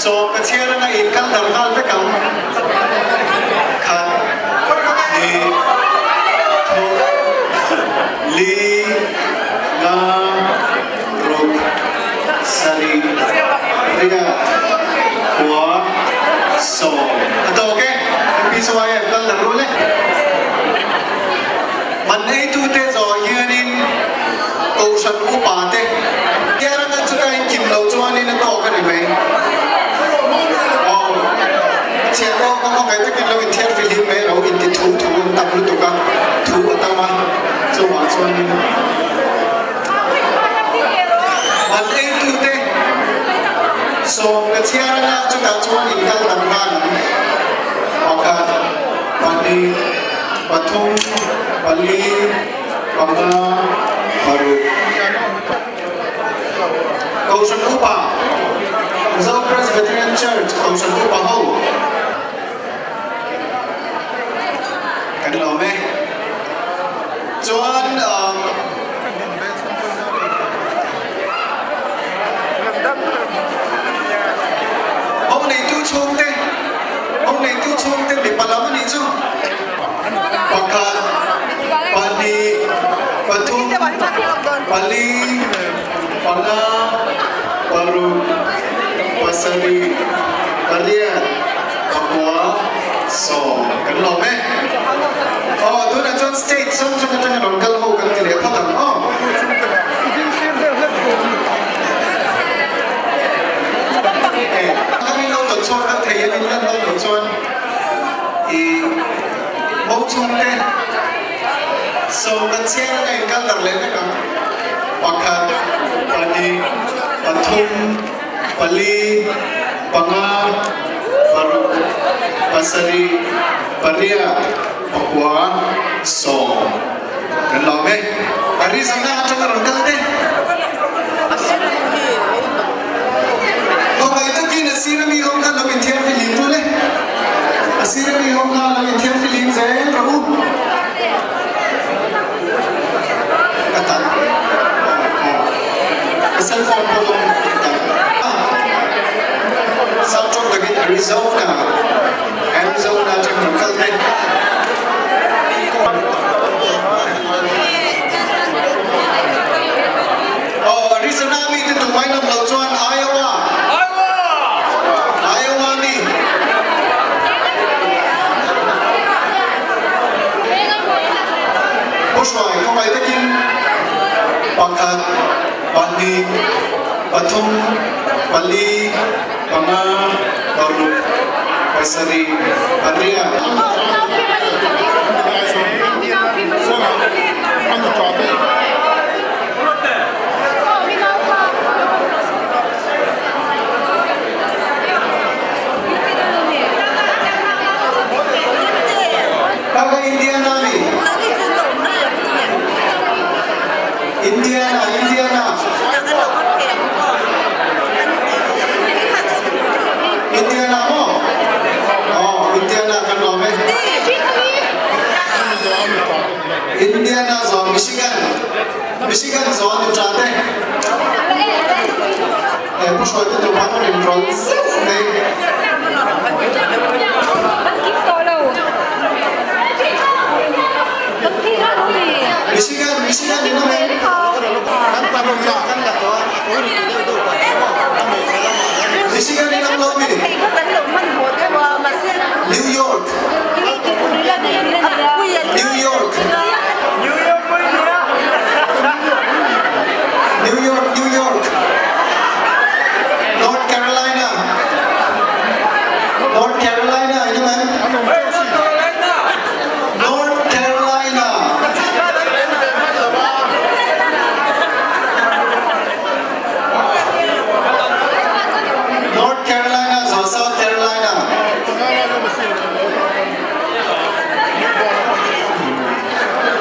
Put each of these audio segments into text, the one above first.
Sawm ka chhiar anga in kal darh nghal vek ang. Khat, hnih, thum, li, nga, ruk, sarih, riat, khua, sawm. A tawk e, MPCYF kal darh rul e. Man eitute zawh hianin Kohhran upa te Kerala chu ka inkim lo chuanin a tawk a ni mai. Aw, a thian tawk a hmangaih takin lo inthiar fihlim mai ro inti thu thu an tam lutuk a, thu a tam a, chuvang chuanin man eitute sawm ka chhiar anga chutah chuan inkal dang nghal ang. Pakhat, pahnih, pathum, pali, panga, paruk. Kohhran Upa, Mizo Presbyterian Church Kohhran Upa ho kan lawm e. Chuan um Ho neitu chhungte, ho neitu chhungte mipa lam a nih chu. Pakhat, pahnih, pathum, pali, panga, paruk, pasarih, pariat, pakua, sawm kan lawm e. Aw, tunah chuan state hrang hrang atanga rawn kal ho kan ti leh phawt ang aw. Kha min lo dawn chhuak kha thei a min lan dawn loh chuan i bo chhungte sawm kan chhiar anga inkal darh leh vek ang. Pakhat, pahnih, pathum, pali, panga, paruk, pasarih, pariat, pakua, sawm kan lawm e. Arizona atanga rawn kal te. Hawkai takin a sir ami ho khan lo inthiar fihlim tul e. A sir ami ho kha lo inthiar fihlim zel rawh u. Ka tak. Ka cell phone pawh lo tak. South Trump takin Arizona, Arizona atang rawn kal te. Aw, Arizona mi te tumai lam lo chuan Iowa. Iowa mi. Pu Hruai, khawngaih takin pakhat, pahnih, pathum, pali, panga, paruk, pasarih, pariat. Kaka Indiana mi? Indiana, Indiana. Indiana maw? Aw, Indiana kan lawm e. Indiana zawn Michigan, Michigan zawn i ṭa te. He pu hruai te nupa an in rawl zeuh mai. Michigan, Michigan in awm em? Michigan in awm lo mi? New York. New York. New York, New York. North Carolina. North Carolina, in awm em? North Carolina. North Carolina zawh South Carolina.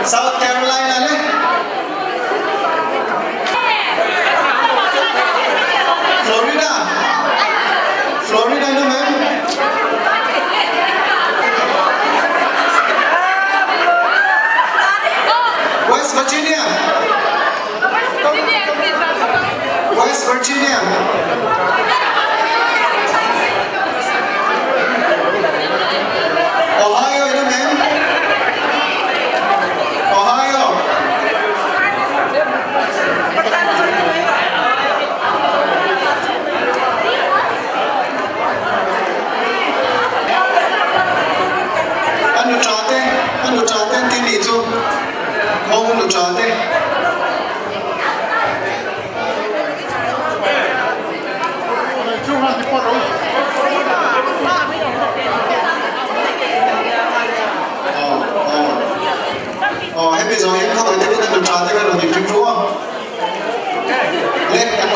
South Carolina le Florida. Florida in awm em? West Virginia. West Virginia.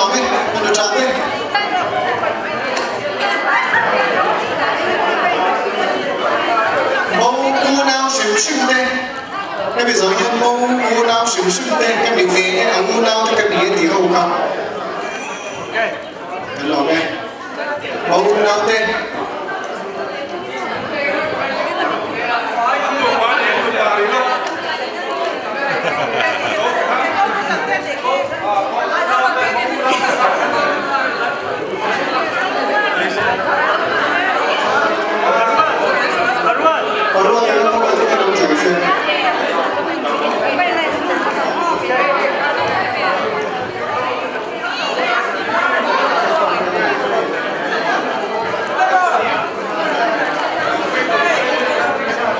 nuam e, fanu tha te. Mo unau hrim hrim te, hemi zawh hian mo unau hrim hrim te ka ni ve e, a unau te ka ni e tih ho kha kan lawm e. Mo unau te.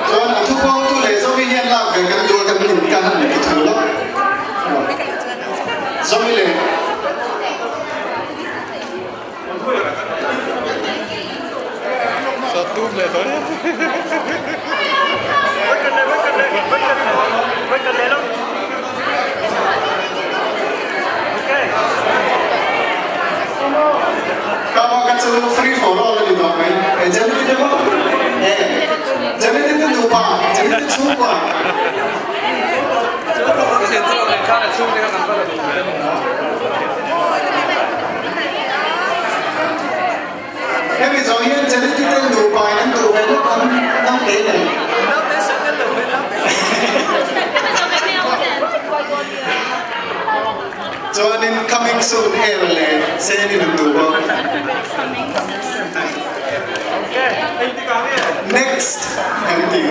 Chuan a thupuangtu leh Zomi hian lak ve kan duh a kan in kan han ti thu lo. Zomi leh. Kama ka chu free for all a ni tawh mai. E Jenny te maw? E Jenny te nupa, Jenny te chhungkua. Hemi zawh hian Jenny te nupa in an duh ve lawk ang naute nen. Chuanin coming soon air leh senin an duh bawk. Next an ti.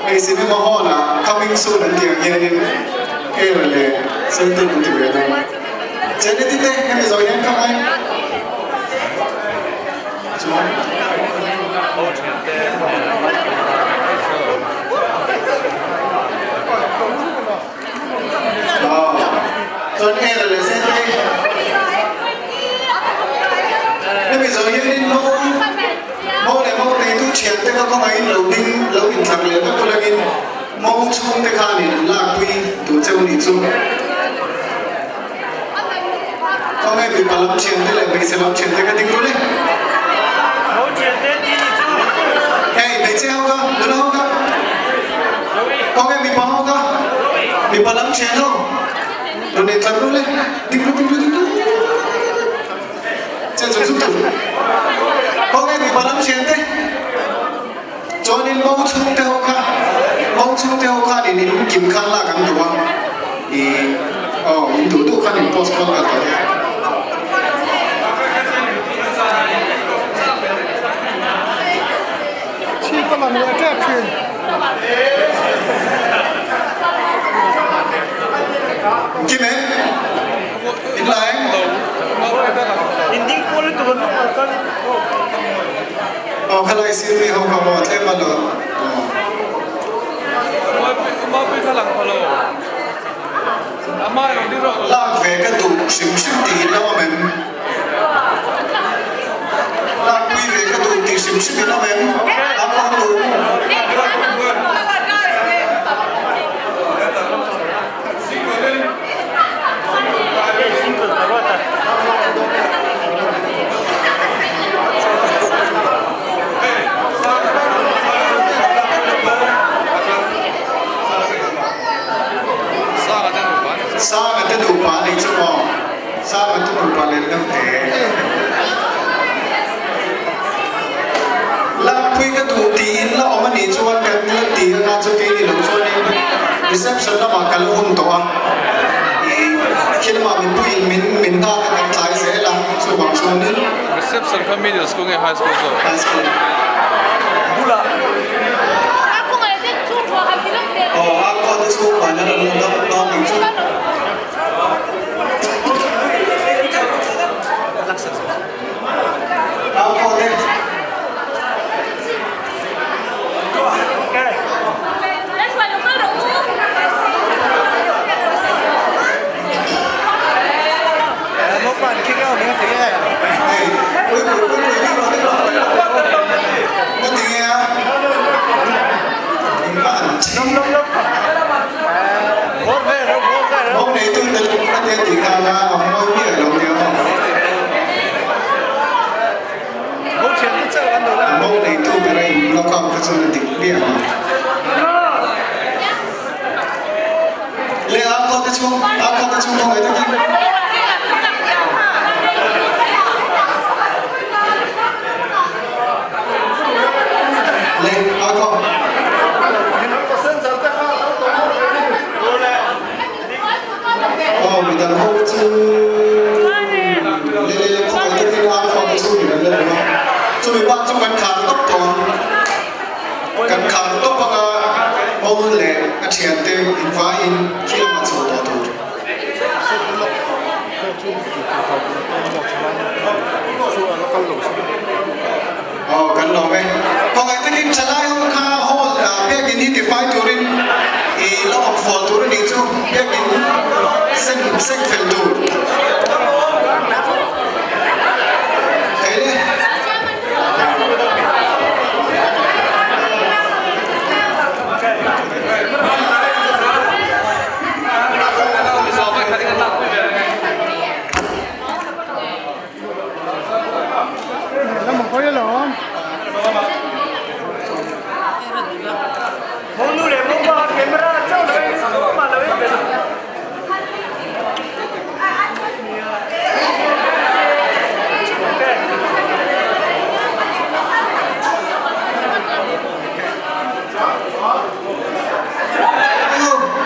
Hei cinema hall ah coming soon an tih ang hianin air leh sen ten an ti ve dawn. Cheneti te hemi zawh hian ka ngai. Chuan. Chuan air leh sen te hemi zawh hianin mo mo leh mo neitu thian te kha khawngaihin lo ding lo inthlak leh vek ulangin mo chhung te khanin an lakpui duh cheu nih chu. Khawnge mipa lam thian te leh hmeichhe lam thian te ka ding rul e. Hei hmeichhe ho kha nula ho kha khawnge mipa ho kha mipa lam thian ho rawn intlar rul e ding ru ding ru ding ru che chu chu tu khawnge mipa lam thian te Chuanin mo chhungte ho kha, mo chhungte ho khanin in kim khan lak an duh a, ih aw in duh duh khan in post kual vel tawh e. Chhip a lang leh tep thin. Kim em? In la em? Aw khalai sir mi ho kha maw tlem a lo lak ve ka duh hrim hrim tih in lo awm em? Lak pui ve ka duh tih hrim hrim in awm em? A awm duh. Sanga te nupa a nih chu maw? Sanga te nupa leh naute. Lakpui ka duh tiin la awm a nih chuan kan la ti anga chu kei ni lo chuanin reception lamah ka la hun tawh a, ih khilamah mipuiin min min nghak a kan tlai zel a chuvang chuanin. Reception kha middle school nge high school zawk? High school. Aw a kawt te chhungkua in an rawn lut dawn nih chu. Aw kan lawm e. Khawngaih takin thalai ho kha hall ah biakin hi tifai turin i la awm fual tur a nih chu biakin seng seng fel tur. Thei le.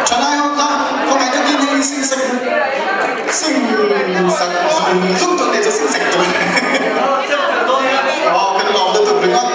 Thalai ho kha khawngaih takin hei sing sek sing sak zung zung tawh nei chu sing sek tur aw kan lawm lutuk ringawt.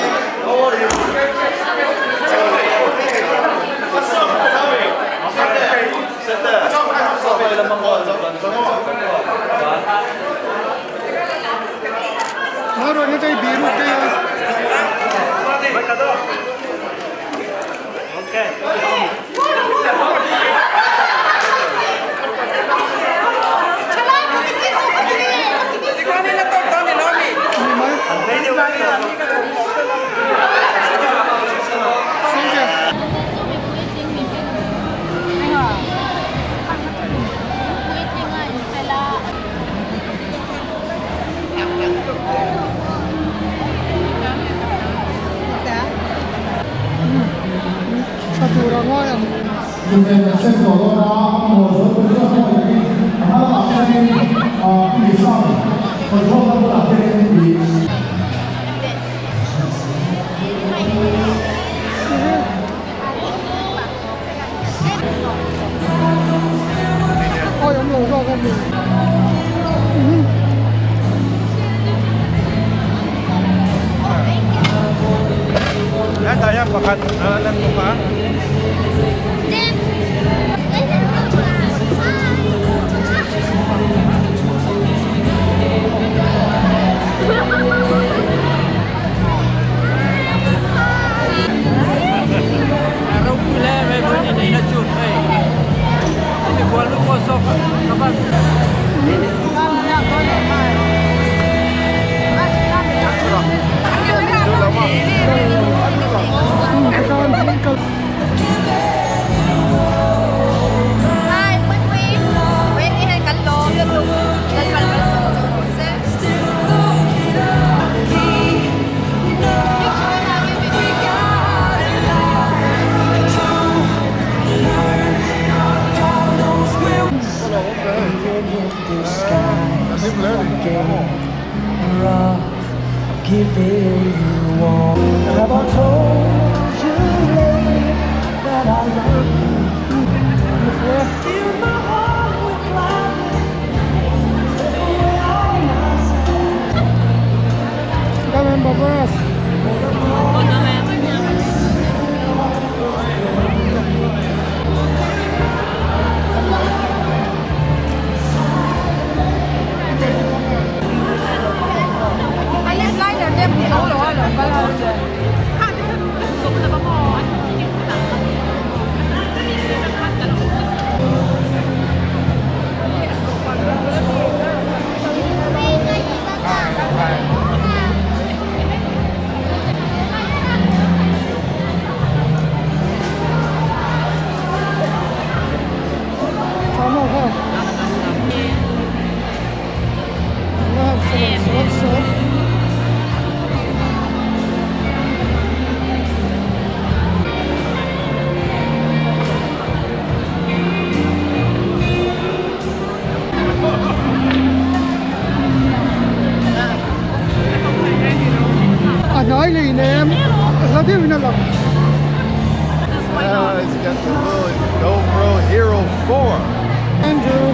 He's got the little GoPro Hero 4. Andrew.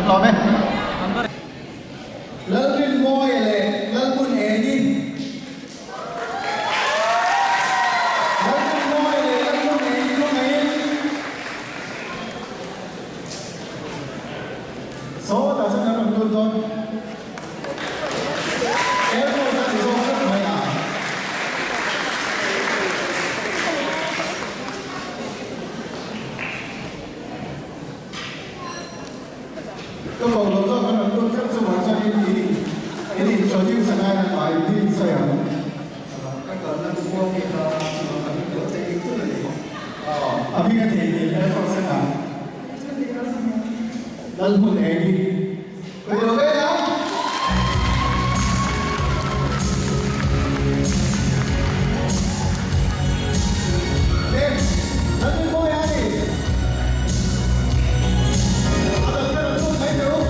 Kan lawm e. Lalrinmawia leh Lalhmun Eni. Lalrinmawia leh Lalhmun Eni khawngaihin sawtah chuan kan rawn lut dawn. Air Force a ni zawk tlat mai a. Ka ko lo zawk a rawn lut tlat chungah chuan in in introduce a ngai ang a, in din sawi ang. Ka kalna khua mi kha a hming lo thei dik tlat a ni. A hming a thei dik Air Force a kah. Lalhmun Eng hi. Ka ti lo ve ang. Le, Lalrinmawia a ni. A dang kha rawn lut mai teh u.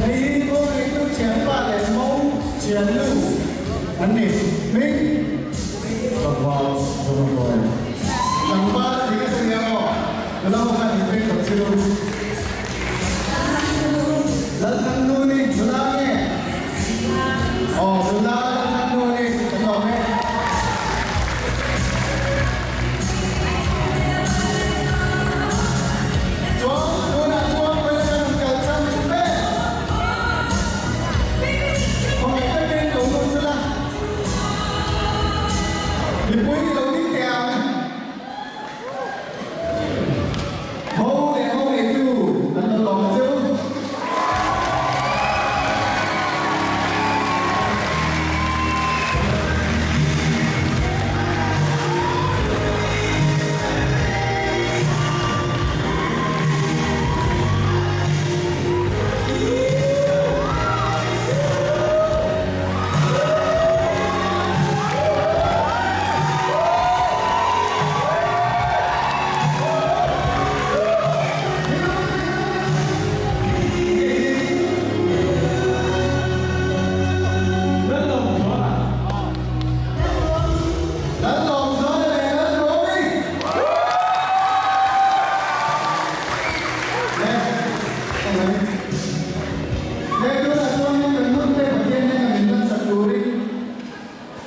Hei hi aw neitu thianpa leh mo thiannu an ni hming. Tlangval Zorambawi. Tlangval a ti ngat a nia aw, nula ho khan in veng lo che u. Lalthangnuni nula nge? Aw nula Lalthangnuni kan lawm e. Chuan tunah chuan vawiin kan rawn kal chhan chu fe. Khawngaih takin lo lut chu la. Mipui ni lo ding teh ang. Ho leh ho neitu an lo lawm cheu.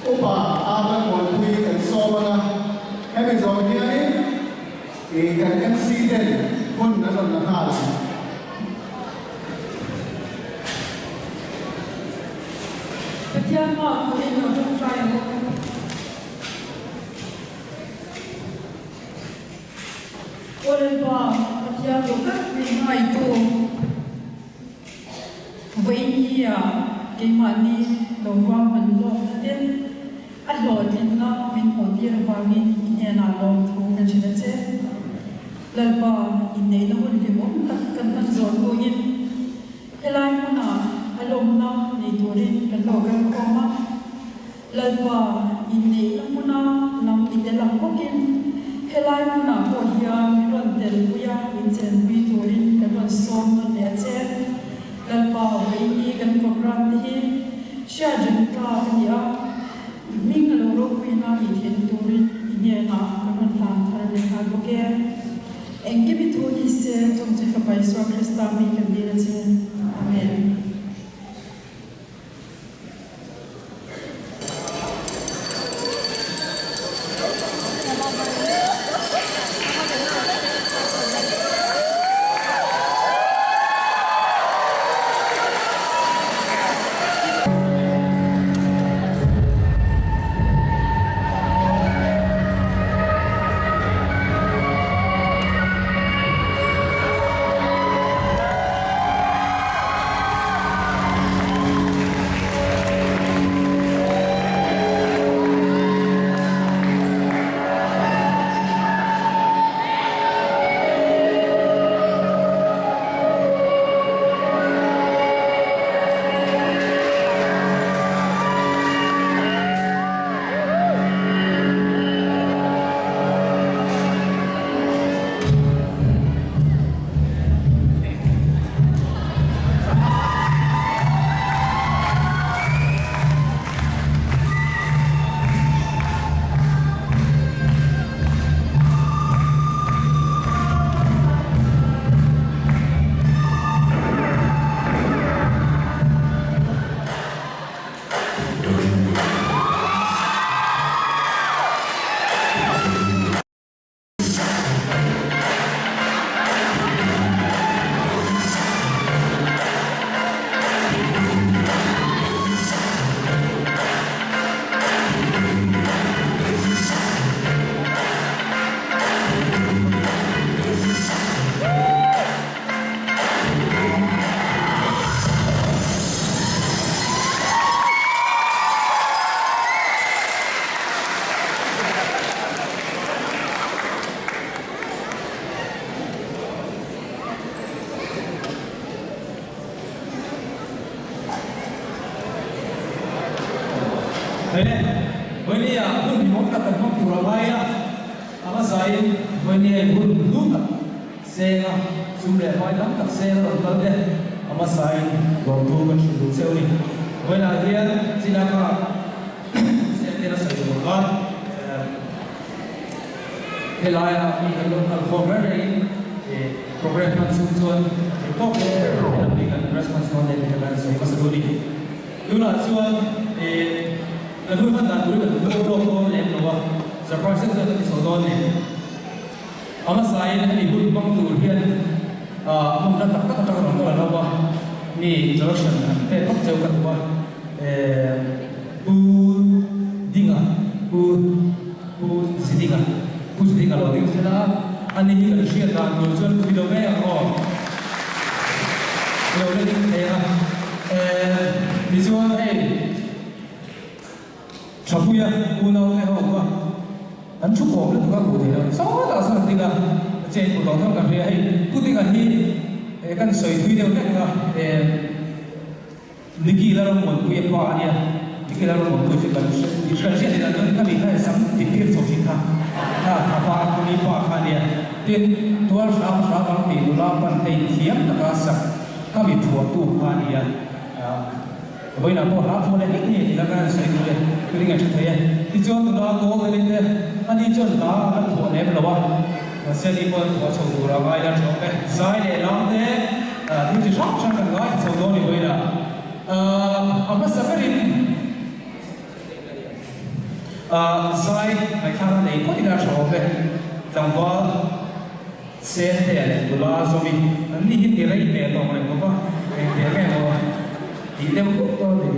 Upa Avan Muanpui kan sawm ang a, hemi zawng hianin ih kan MC ten hun an rawn la nghal ang. Pathian hma pawhin a tawngtai ang aw. Aw Lalpa, Pathian duh vek min hmangaihtu. Vawiin ah keimahni lo ruahman lawkna te a hlawhtlinna min hmuhtir avangin i hnenah lawmthu ka ṭhin a che. Lalpa, inneihna hun hlimawm tak kan hman zawh hnuin helai hmunah a lawmna nei turin kan lo kal khawm a. Lalpa, inneihna hmuna lam i tel ang bawkin helai hmunah pawh hian min rawn telpui a, min chenpui turin kan rawn sawm nawn leh a che. Lalpa, vawiini kan programme te hi hriat reng tlak a ni a, hming a lo ropuina nih theihna turin i hnenah kan rawn hlan thar leh nghal bawk e. Engkim i thu ni se, chung chu Fapa Isua Krista mi kan dil a che. Amen. He Vawinia hun hlimawm tak kan hmang tur a ngai a, a hmasain Vawinia in hun hlu tak seng a, sum leh hmai tam tak seng a rawn kal te a hmasain lawmthu kan hrilh duh cheu a ni. Vawiinah hian Chinaka siam ten a sawi tur khan helaia mi kan lo kal khawm reng rengin program hman chhung chuan theihtawp leh helam hi kan response dawn leh tih kan sawi hmasa duh a ni. Tunah chuan kan hun hman dan turin kan hmuh lawk dawn lem lo a, surprise deuh chuan kan ti chho dawn a ni. A hmasain hemi hun hmang tur hian hmun hla tak tak atang rawn kal a lo a, mi introduction an pek vak cheu ka duh a, Pu Dinga, Pu Pu Zidinga, Pu Zidinga lo ding sela a, ani hi kan hriat dan tur chuan pui lo ngei ang aw. Lo la ding thei a, tichuan hei. Thapuia unau te ho kha an thu kawm lutuk a hmuh theih loh sawtah sawn an ding a, chen put tawh thang ka hria hei Pu Dinga hi kan sawi thui deuh hlek a, Nicky Lalramuanpuia pa a nia, Nicky Lalramuanpuia chu kan hre hriat theih dan chuan ka mi kha sam ti phir chho thin kha kha a pa a mi pa kha a nia, tin tual hram hram ang tih nula pan te inthiam taka sak ka mi phuahtu kha a nia. Vawiinah pawh hla phuah leh ngei ngei tih laka an sawi duh e, ka ring a tha thei e. Tichuan nula goal te rin te, ani chuan hla a la phuah lem lo a, mahse ani pawh an phuah chho tur a ngai la tha awm e. Zai leh lam te thil chi hrang hrang kan ngai chho dawn ni vawiinah. A hmasa berin zai ngaihthlak a nei phawt ila tha awm e, tlangval. Sente leh nula zawmi an ni hi ti rei ve tawh reng bawk a, engtiang nge maw tih deuh vek dawn ni.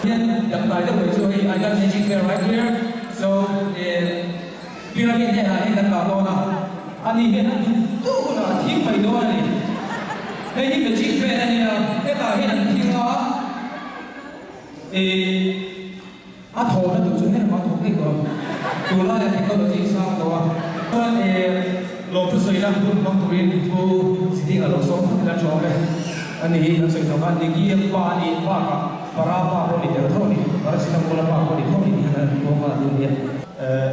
Hian dangdai deuh mai chu hei I got magic bear right here so eh pyramid hnenah hian kan dah dawn a ani hian a duh duh hunah a thing mai dawn a ni. Hei hi magic bear a nia hetah hian an thing a eh A thawhna tur chu heng a thawk ngei tawh ang. Tunlaiah technology sang tawh a. Chuan eh lawmthu sawina hun hmang turin thu ziding a lo sawm phawt ila tawng e. A ni hi kan sawi tawh khan Nigi a pa a nih bakah Para pa pawh a ni tel tho a ni. Paracetamol a pa pawh a ni tho a ni tih hian a ruang a dun nia. Eh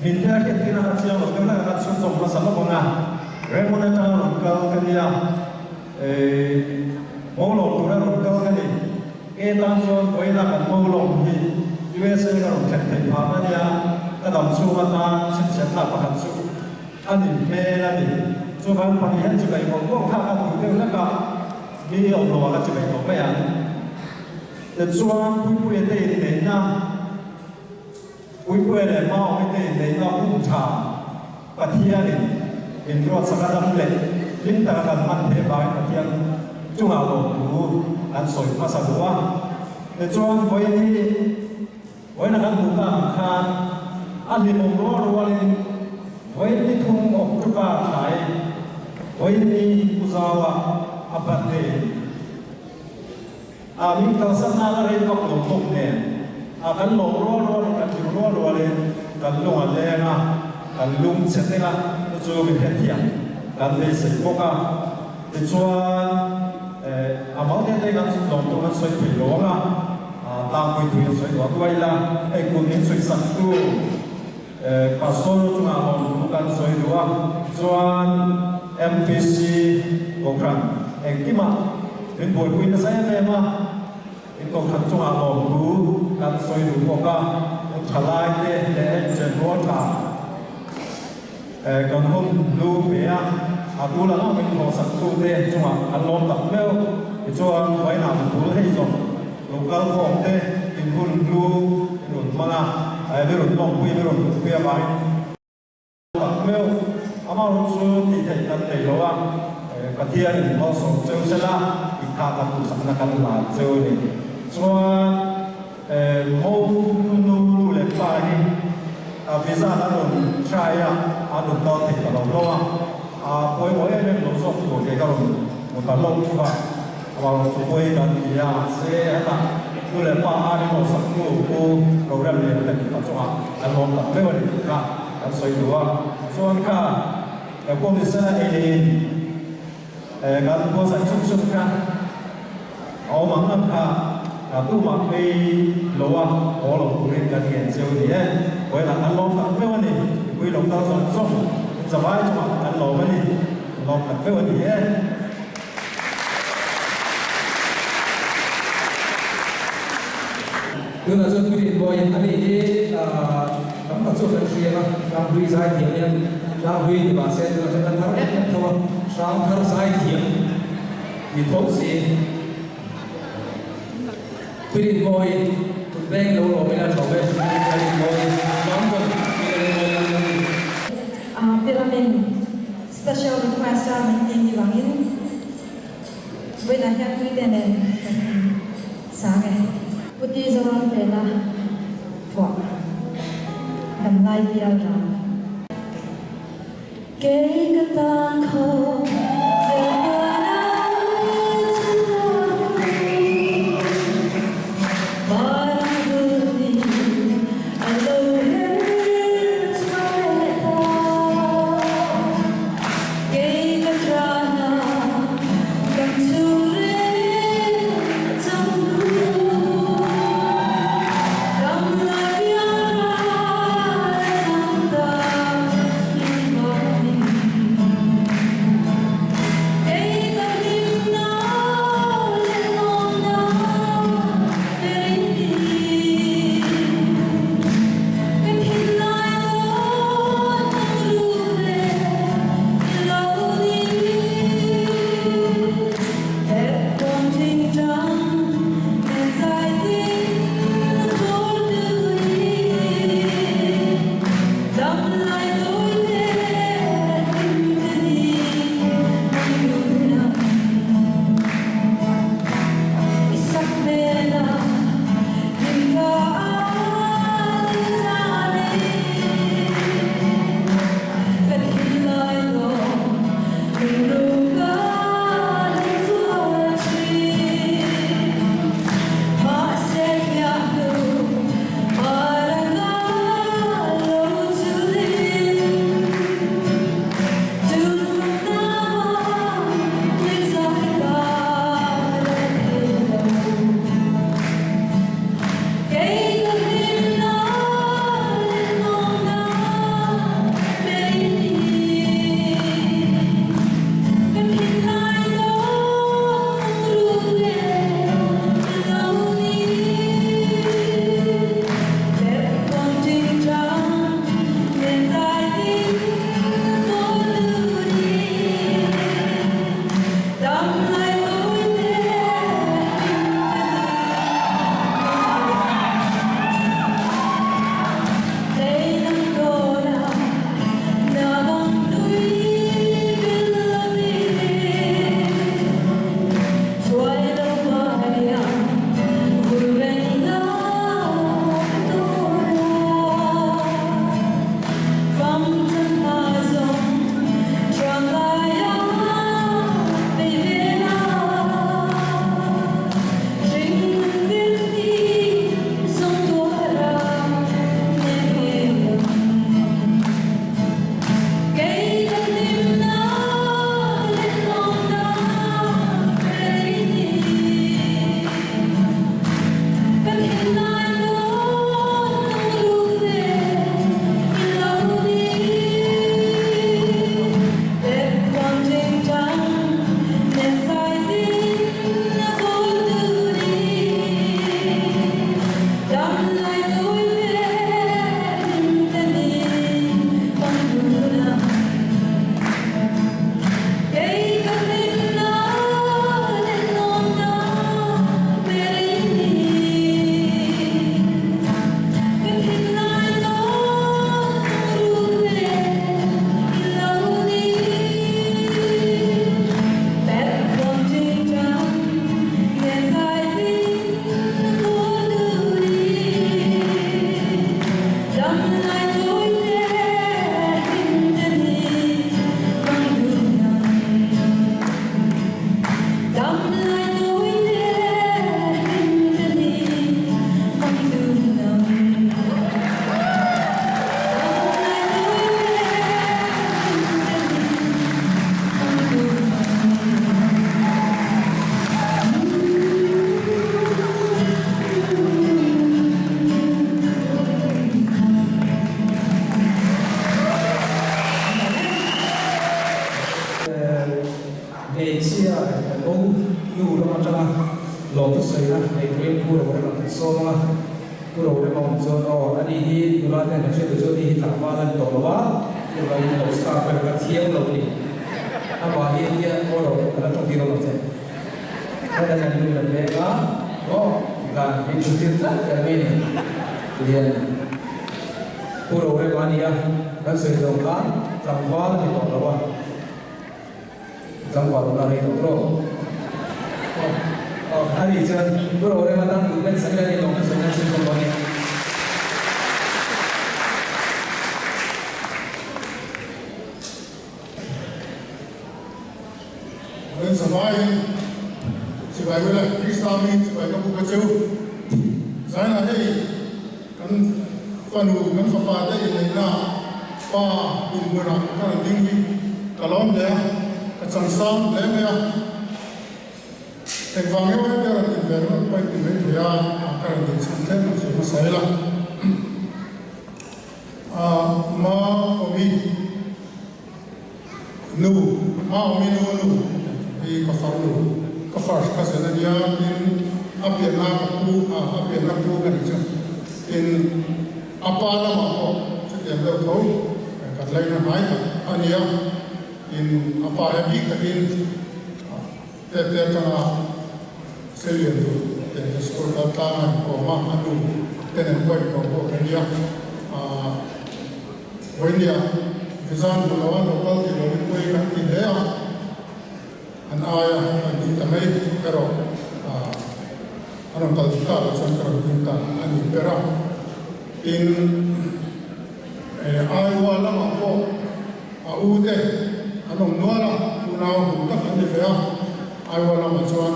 min te a hriat tir a han chiang lo deuh hlek a kan chhunzawm hmasa lawk ang a. Raymond atanga rawn kal ka nia. Eh Mawlawm tura rawn kal ka ni. Ke tan chuan vawiina kan Mawlawm hi USA ka rawn thlen theih phah a nia, ka dam chhung atan chhinchhiatna pakhat chu a ni hmel a ni. Chuvang pahnih hian chibai mawlh mawlh kha ka duh deuh hlek a, mi awm lo ah ka chibai tawh mai ang. Tichuan Puipuia te inneihna, Puipuia leh Maawmi te inneihna hun tha Pathianin min ruatsak a dam leh hlim taka kan hman theih avangin Pathian chungah lawmthu an sawi hmasa duh a. Tichuan vawiin hi vawiin a kan hmuh tak ang khan a hlimawm rual rualin vawiin ni thum October thlai vawiin ni Pu Zaua a birthday A min kalsan nana rei vak lo bawk nen a kan lawm rual rualin kan hlim rual rualin kan lung a leng a, kan lung chhe teng a, chu chu min hrethiam kan beisei bawk a. Tichuan eh a mal te te kan lawm tur kan sawi thei lo ang a, tlangpui tui an sawi duah duah ila, hei kut min sawi sak tu eh pastor chungah lawm thu kan sawi duh a, chuan MPC Kohhran engkimah Min buaipui nasa em em a, in kohhran chungah lawmthu kan sawi duh bawk a, thalai te leh engchen rual tha kan hun hlu pe a, a tul ang ang min thawhsak tu te chungah kan lawm tak meuh. Tichuan Vainam bul hei zawng lo kal khawm te in hun hlu in rawn hmang a, mi rawn lawmpui mi rawn hmuhpui avangin. Tak meuh, amah rawh chu tih theih kan nei lo a, Pathian in malsawm cheu sela tih kha kan duhsakna kan hlan cheu a ni. Chuan Mo nu nu leh pa hi a visa an rawn try a, an rawn kal thei ta lo hlawm a, a pawimawh em em lo zawk tur kei ka rawn hmu ta hlauh thung a, amah rawh chu pawi kan ti a, mahse hetah nu leh pa a rinawhsak tu Pu Rorem leh te tih chungah an lawm tak meuh a ni tih kha. Kan sawi duh a, chuan kha ka pawh ni sela ei leh in kan buatsaih chuk chuk kha a awm ang ang kha ka tumah phei lo a haw lo turin kan ngen cheu ni e, vawiinah kan lawm tak meuh a ni, mipui lo kal zawng zawng zavai chungah kan lawm a ni, kan lawm tak meuh a ni e. Tunah chuan Puitlin Bawiin a nih hi tam tak chu kan hria a, Hranghlui zaithiam hian Hranghlui ni mah se tunah chuan kan thar em em tho a, Hrangthar zaithiam ni tho si. Puitlin Bawiin kut beng lo lawm ila tho e, Puitlin Bawiin London Puitlin Bawiin. Pyramid Special request a min tih ni vangin vawiinah hian puite nen kan in sang e. Puti Zoram pela phuah damlai bial ram. Kei ka tan khaw vel huana chhuak Parang huni a lo her chhuak leh ta. Kei ka ṭana dam chhung reng chang hnu. Dam lai bial ral chang ta in vawmin. Hmeichhia mo nu lam atanga lawmthu sawina nei turin Pu Rorema kan sawm a. Pu Rorema awm chuan aw ani hi nula te han hriat duh chu ani hi tlangval a ni tawh lo a, chuvangin lo star ber ka thiam lo a ni. Amah hi hian aw ro ka la tawng tir awm ang che. Heta kan nu la pek a, aw dan min thu tir tlat ber mai a ni. Tihian Pu Rorema a ni a, kan sawi zawng khan tlangval a ni tawh lo a. Tlangval awmna rei tawh tawh. Aw aw a nih chuan Pu Rorema tan duh ben sak ila ni lawng sawi nan chhunzawm dawn e. Kan zavaiin chibai ula Krista hmingin chibai ka buk a cheu. Zainah hei kan fanu kan fapa te inneihna pa dinhmunah ka rawn ding hi ka lawm hle a, ka changsang hle mai a. Engvang emaw hian ka rawn din ve ringawt pawhin ti mai thei a, ka rawn din chhan tlem ang chu hmasa ila. Ma awmi. Nu, Maumi nu nu hi ka far nu, ka first cousin a nia, tin a pianna ka pu a, a pianna pu ka nih chu, tin a pa lamah pawh chutiang deuh tho kan laina hnai tak a nia, tin a pa he bik takin tete atanga seilian tur ten ka school kal tlang a inkawm a, a nu te nen pawh inkawm pawh ka nia, ah. Vawinia Vizan hmu lo a local tih lo in pawi kan ti hle a, an aia an ding ta mai erawh an rawn kal ta lo chuan ka rawn ding ta a ni ber a. Tin, Iowa lamah pawh a u te an awm nual a, unau hmu tak an ni ve a, Iowa lamah chuan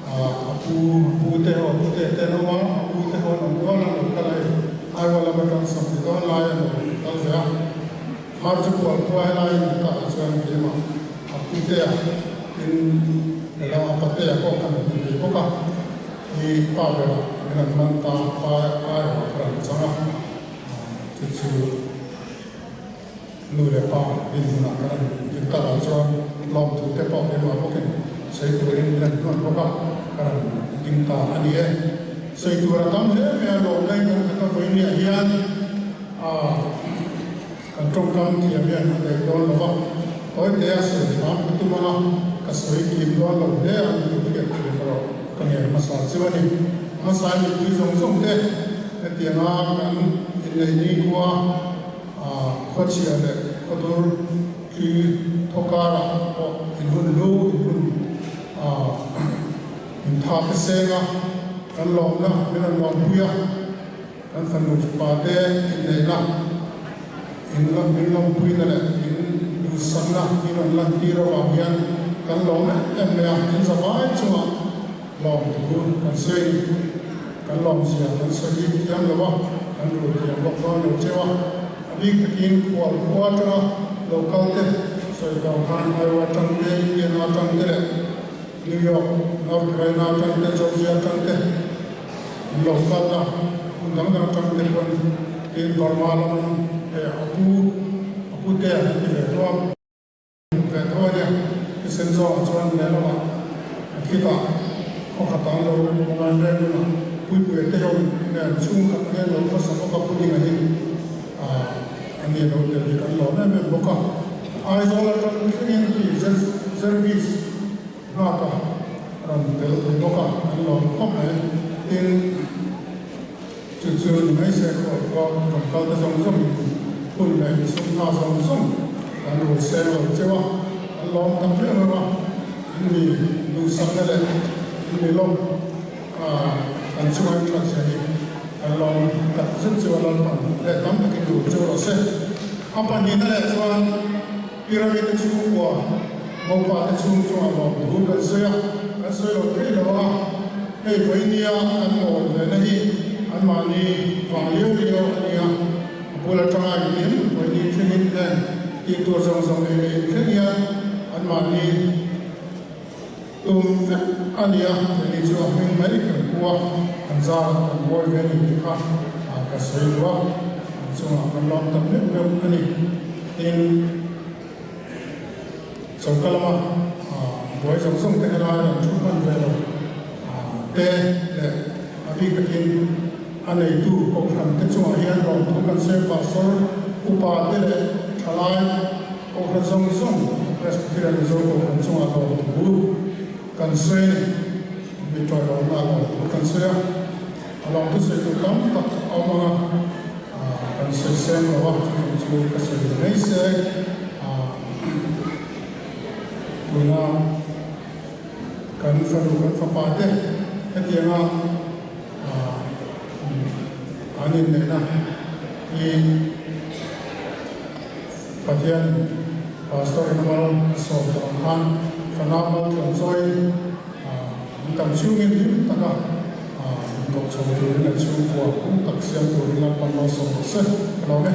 a pu pu te ho pu te te an awm a, a u te ho an awm nual a, an lo kal a hei Iowa lam atang 20 dawn lai an lo kal ve a, Hmar chu kual khua helai in takah chuan keimah a pu te a tin lehlam a pate a pawh kan hmu thei bawk a, hi pa berah min rawn man ta pa Iowa ka rawn chang a, chu chu. Nu leh pa dinhmunah kan rawn din takah chuan lawmthu te pawh keimah bawkin sawi turin min rawn hnawn bawk a, ka rawn ding ta a ni e. Sawi tur a tam hle mai a, lawmna in kan khat a vawinia hian kan tawngkam thiam hian a daih dawn lo va, tawitea sawi hram ka tum ang a, ka sawi kim dawn lo hle a ni tih hriat thiam erawh ka ngen hmasa chu a ni. Hmasa mipui zawng zawng te hetianga kan inneih nikhua, Khawchhia leh khawdur khi thaw karah pawh in hun lu in hun in tha te seng a, kan lawmna min rawn lawmpui a, kan fanu fapa te inneihna in min lawmpuina leh min duhsakna min rawn lantir avang hian kan lawm em em mai a, in zavai chungah lawmthu kan sawi a ni. Kan lawmzia kan sawi thiam lo a, kan rul thiam bawk dawn lo cheu a. A bik takin khual khua atanga lo kal te, sawi tawng khan Iowa atang te, Indiana atang te leh New York, North Carolina atang te, Georgia atang te an lo kal a, hmun dang dang atang te pawn tin Burma laman hei a pu a pute an ti ve tawh a. Ve tho a nia, thisen zawngah chuan lehlamah a khitah khaw khatah an lo ngai vel hunah Puipuia te ho nen chhungkhat hian lo khawsa bawk a, Pudinga hi a ni lo tel hi kan lawm em em bawk a. Aizawl atang thlengin hi service nghak a rawn tel thei bawk a, an lawm khawp mai. Tin, chu chu ni mai se khual khua rawn kal te zawng zawng in hun leh insum hna zawng zawng kan rul seng lo cheu a, kan lawm tak reuh reuh a, in mi duhsakna leh in mi lawm kan chunga in that zia hi kan lawm tak zet chu a Lalpan leh tam takin rul cheu rawh se. A pahnihna leh chuan Pyramid te chhungkua Mopa te chhung chungah lawm thu kan sawi a, kan sawi lo thei lo a, hei vawinia kan mawi ve na hi anmahni vang liau liau a nia, a bul atanga engkim vawini thlengin heng tih tur zawng zawng ei leh inthleng hian anmahni tum vek a nia, keini chu a hming mai kan pu a, an zarah kan mawi ve a ni tih kha ka sawi duh a, an chungah kan lawm tak meuh meuh a ni. Tin. Choka lama buai zawng zawng te helai an thu hman ve lo te leh a bik takin a neitu kohhran te chungah hian lawmthu kan sawi a, Pastor upa te leh thalai kohhran zawng zawng Presbyterian Mizo kohhran chungah lawmthu kan sawi a ni. Mi tawiawmna lawmthu kan sawi a, a lawmthu sawi tur tam tak a awm ang a, kan sawi seng lo a, chutiang chu ka sawi ve mai se. Tuna kan fanu kan fapa te hetianga an inneihna hi Pathian Pastor in mal a sawm tawh ang khan fanau mal tluan chawiin an tam chhungin hlim taka inkawp chho turin leh chhungkua hung tak siam turin Lalpan mal sawm rawh se ka lawm e.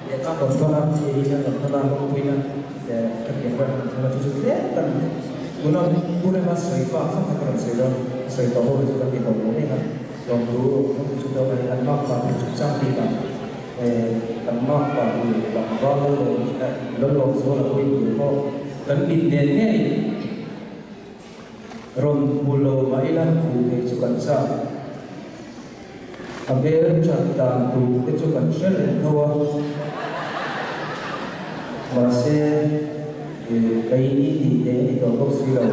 Lehkha rawn thawn a, hei hian rawn thawn a, lawmpuina leh ka pian ber rawn thawn a, chu chu tlem kan tuna Pu Rema sawi pa kha kha ka rawn sawi dawn, a sawi tawh ho hi chu kan ti tawh lo mek a, lawmtu lawmtu chu deuh a ni, an mak pa tur chung chang bik ah kan mak pa tur tlangval lawm lawm zual a pawhin tur pawh kan mit nen ngei rawn hmu lo mah ila hmuh theih chu kan chak. A hmel that dan tur te chu kan hre reng tho a, mahse keini tih theih a ni tawh bawk si lo.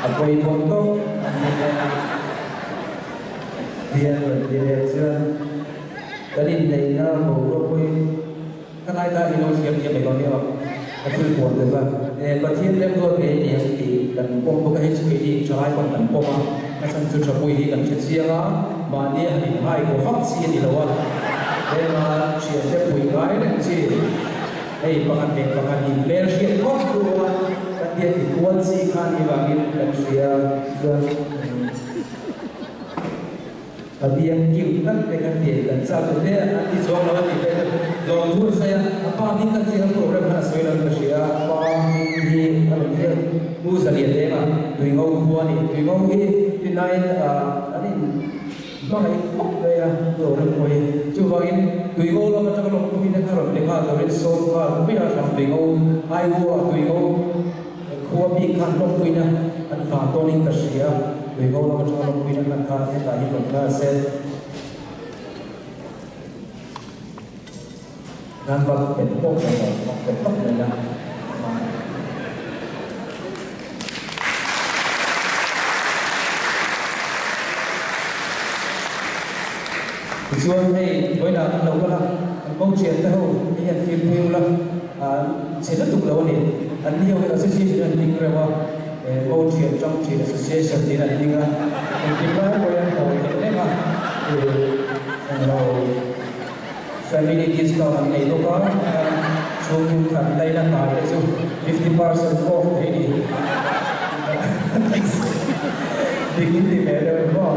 A pawimawh tawk a ni e. Bian rawn ti leh chuan kan inneihna boruak pawhin Ka ngai ta hi lo thiam thiam mai dawn nia ka thil puan te kha e Pathian remruat ngei a ni ang tih kan pawm bawk a, hei chu keini thalai pawn kan pawm a, a chhan chu Thapui hi kan hre chiang a, mahni a han inhai kaw vak chi a ni lo a, hema thiante pui ngai reng chi hei pakhat leh pakhat in hmel hriat phawt duh a kan tia ti kual chi kha ni vangin kan hria chuan. A biang kiu tak te kan ti kan chak duh hle a, an ti chuang lo a tih te chu lawmthu an sawi a, a pa hming kan chiang program khan a sawi lo in ka hria, a pa hming hi a rawn hriat Pu Zalian Leng a, Tuingo khua a ni, Tuingo hi rinaiin an in hmangaih khawp mai a program pawh hi, chuvangin Tuingo lam atanga lawmpuina kha rawn pe nghal turin sawm nghal mai a hram Tuingo Aiwo a Tuingo Khua bik khan lawmpuina an hlan dawnin ka hria, Tuiho lam atanga lawmpuina hlan kha hetah hi rawn kal se. Nan va bet pawp mai lo, va bet tawp mai la. Tichuan hei vawiinah kan lo kal a, kan ko thian te ho hi hian fimkhur ula, Chhe lutuk lo a ni. An ni ho hi association an ding reuh a, Ko Thian Tang Thin Association tiin an ding a, engkim lai pawhin an haw theih reng a, englo family discount an nei bawk a, chhung khat laina hna te chu 50% off theih ni. Dik in ti ve deuh em maw?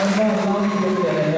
An va lam thiam ve le.